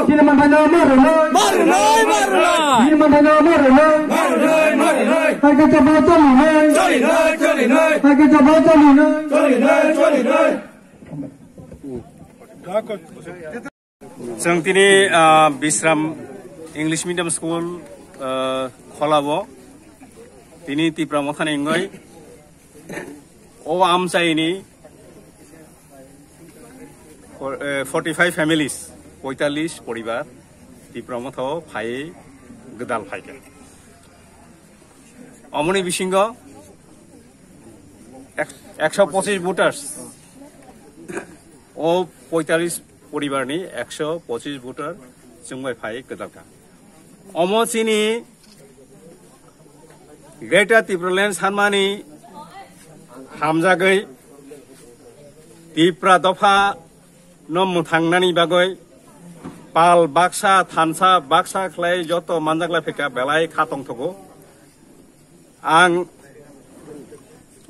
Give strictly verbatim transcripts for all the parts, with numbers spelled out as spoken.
Chini manthai no ma rwnai. Ma rwnai, ma rwnai. Chini manthai no ma rwnai. Ma rwnai, ma rwnai. Hai khe chapa choli nai. Choli nai, choli nai. Hai khe chapa choli nai. Choli nai, choli nai. Chwng tini, ah, Bisram English Medium School, ah, Kholao tini Tipra Mothani wngwi o amchaini for-, eh, forty five families, poitalish poribar Tipra Mothao phai gwdal phaikha. Omoni bisingo ek-, ekso pochish voters, o poitalish poribarni ekso pochish voter chwngbai phai kwdalkha. Omo chini Greater Tipraland sanmani hamjagwi Tipra dopha no mwthangnani bagwi pal baksa, thansa baksa khlai joto manjaklai phaikha, belai kha tongthogo. Ang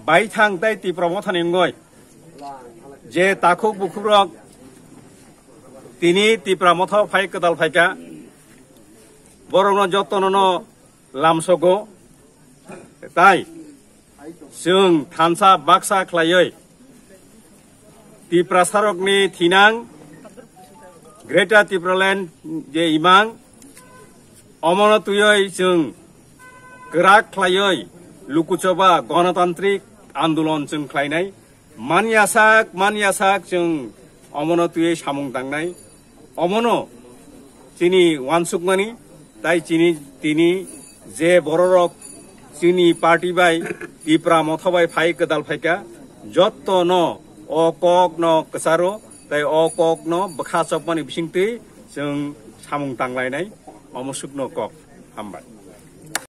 baithang tei Tipra Mothani wngwi je takhuk bukhukrok tini Tipra Mothao phai kwdal phaikha, borokno jotono no lamsogo, tai chwng thansa baksa khlaiwi Tiprasarokni thinang Greater Tipraland je imang, omono twiwi chwng kwrak khlaiwi lukuchoba gonotantrik andolon chwng khlainai. Manya sak, manya sak chwng omono twiwi samung tangnai. Omono chini uansukmani, tai chini tini je bororok chini party bai Tipra Motha bai phai kwdal phaikha, jotto no o kok no kwcharo, tai o kok no bwkha chopmani bisingtwi chwng samung tanglainai. Omo sukno kok. Hambai.